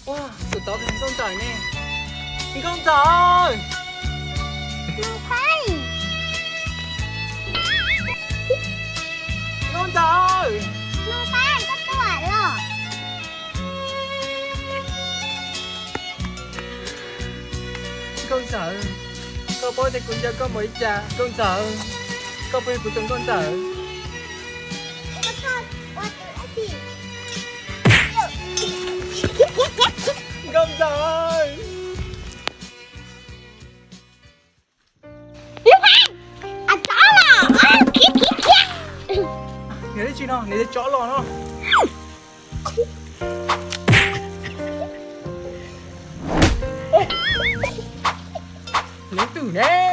Ua, tus tod nkauj ntxawm ne. Nkauj ntxawm. Mus Pheej. Nkauj ntxawm. Mus Pheej, koj tuaj los. Nkauj ntxawm, koj paub tias kuv nco koj npaum li cas, nkauj ntxawm. Koj puas yog kuv tus nkauj ntxawm? Nkauj ntxawm. Niam, dab tsi no, niam, tsov los no. Leej twg ne?